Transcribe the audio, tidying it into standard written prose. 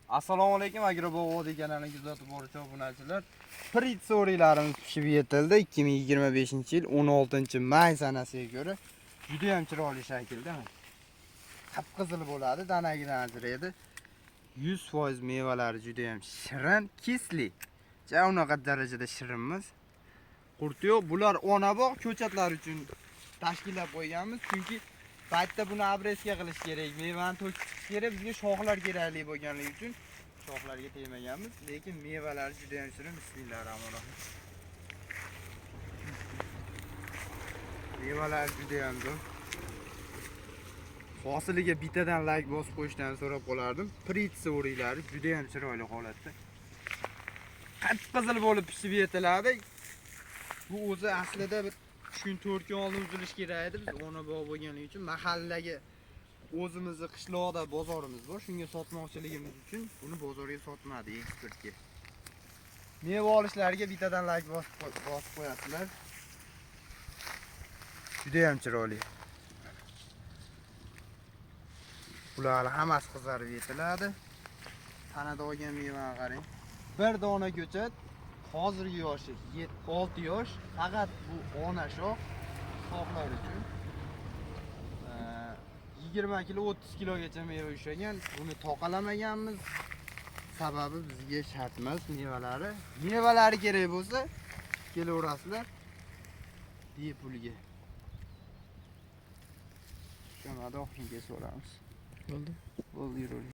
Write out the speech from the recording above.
Assalomu alaykum, Agrobog'vodi kanalini kuzatib boruvchi obunachilar. Pritsa o'riklarimiz pishib yetildi. 2025-yil 16-may sanasiga ko'ra juda ham chiroyli shaklda. Qip-qizil bo'ladi, danagidan ajraydi. 100% mevalari juda ham shirin, kisli. Ja unaqa darajada shirin emas. Qurti yo'q. Bular ona bog' ko'chatlar uchun tashkillab qo'yganmiz, chunki paytda buni обрезка qilish kerak, mevani to'kib chiqish kerak, bizga shoxlar kerakli bo'lganligi uchun shoxlarga tegmaganmiz, lekin mevalari juda ham shirin. Bismillahirrohmanirrohim. Mevalari juda ham zo'r. Hosiliga bittadan like bosib qo'yishdan so'rab qolardim. Pritsa o'riklari juda ham chiroyli holatda. Qip-qizil bo'lib pishib yetiladi. Bu o'zi aslida bir 3 kun 4 kun oldin uzilish kerak edi. Biz ona bog' bo'lganligi uchun mahallaga o'zimizni qishloqda bozorimiz bor. Shunga sotmoqchiligimiz uchun buni bozorga sotmadik, eksportga. Meva olishlariga bittadan like bosib qo'yasizlar. Juda ham chiroyli. Bular hammasi qizarib yetiladi. Tanada olgan mevani qarang. Bir dona ko'chat hozirgi yoshi 6 yosh, faqat bu ona shox shoxlar uchun 20 kilo 30 kilogacha meva ushlagan. Buni toqalamaganmiz. Sababi bizga shart emas mevalari. Mevalari kerak bo'lsa kelaverasizlar bepulga. Tushunmadi, oxiriga kesib olamiz. Bo'ldi. Bo'ldi, yuravering.